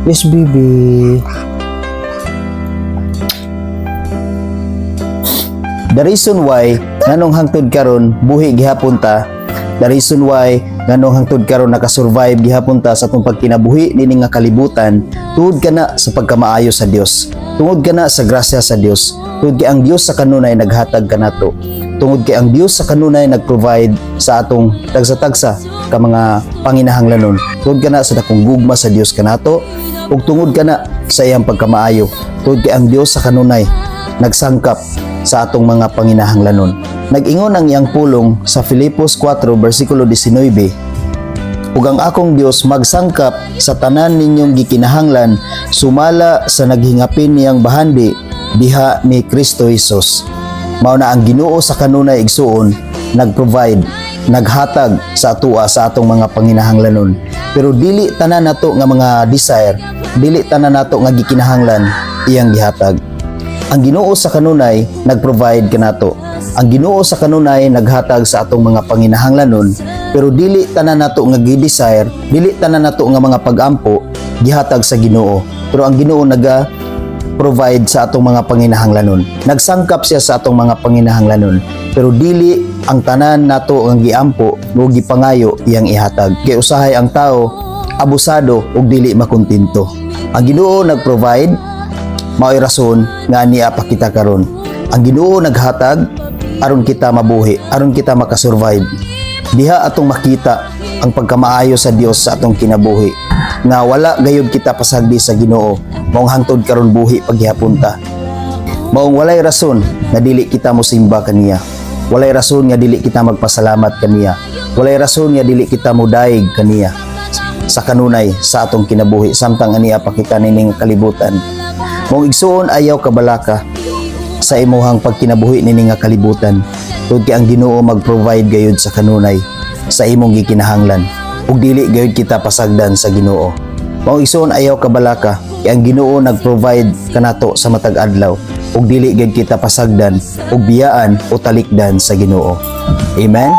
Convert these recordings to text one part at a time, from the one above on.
Yes, baby. The reason why nganong hangtod karon buhi gihapon ta, the reason why nganong hangtod karon nakasurvive gihapon ta sa atong pagkinabuhi niini nga kalibutan, tungod kana sa pagkamaayo sa Dios. Tungod kana sa grasya sa Dios. Tungod kay ang Dios sa kanunay naghatag kanato. Tungod kay ang Dios sa kanunay nagprovide sa atong tagsa-tagsa ka mga panginahanglanon. Tungod kana sa dakong gugma sa Dios kanato ug tungod kana sa iyang pagkamaayo. Tungod kay ang Dios sa kanunay nagsangkap sa atong mga panginahanglanon. Nag-ingon ang iyang pulong sa Filipos 4 versikulo 19, "Ug ang akong Dios magsangkap sa tanan ninyong gikinahanglan sumala sa naghingapin niyang bahandi diha ni Kristo Jesus." Mao na ang Ginoo sa kanunay, igsuon, nagprovide, naghatag sa atoa sa atong mga panginahanglanon. Pero dili tanan nato nga mga desire, dili tanan nato nga gikinahanglan iyang gihatag. Ang Ginoo sa kanunay nagprovide kanato. Ang Ginoo sa kanunay naghatag sa atong mga panginahanglanon, pero dili tanan nato nga gi-desire, dili tanan nato nga mga pagampo gihatag sa Ginoo. Pero ang Ginoo naga provide sa atong mga panginahanglanon. Nagsangkap siya sa atong mga panginahanglanon. Pero dili ang tanan nato ang giampo o gipangayo iyang ihatag. Kay usahay ang tao abusado ug dili makontento. Ang Ginoo nagprovide, mao'y rason nga ania pa kita karon. Ang Ginoo naghatag aron kita mabuhi, aron kita makasurvive. Diha atong makita ang pagkamaayo sa Dios sa atong kinabuhi. Nga wala gayud kita pasagdi sa Ginoo, maong hangtod karon buhi pa gihapon ta. Maong walay rason nga dili kita mosimba kaniya. Walay rason nga dili kita magpasalamat kaniya. Walay rason nga dili kita modayeg kaniya sa kanunay sa atong kinabuhi samtang ania pa kita nining kalibutan. Maong igsuon, ayaw kabalaka sa imuhang pagkinabuhi nini nga kalibutan. Tungod kay ang Ginoo mag-provide gayud sa kanunay sa imong gikinahanglan. Ug dili gayud kita pasagdan sa Ginoo. Maong igsuon, ayaw kabalaka kay ang Ginoo nag-provide kanato sa matag adlaw ug dili gayud kita pasagdan ug biyaan o talikdan sa Ginoo. Amen.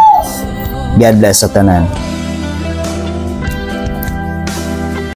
God bless sa tanan.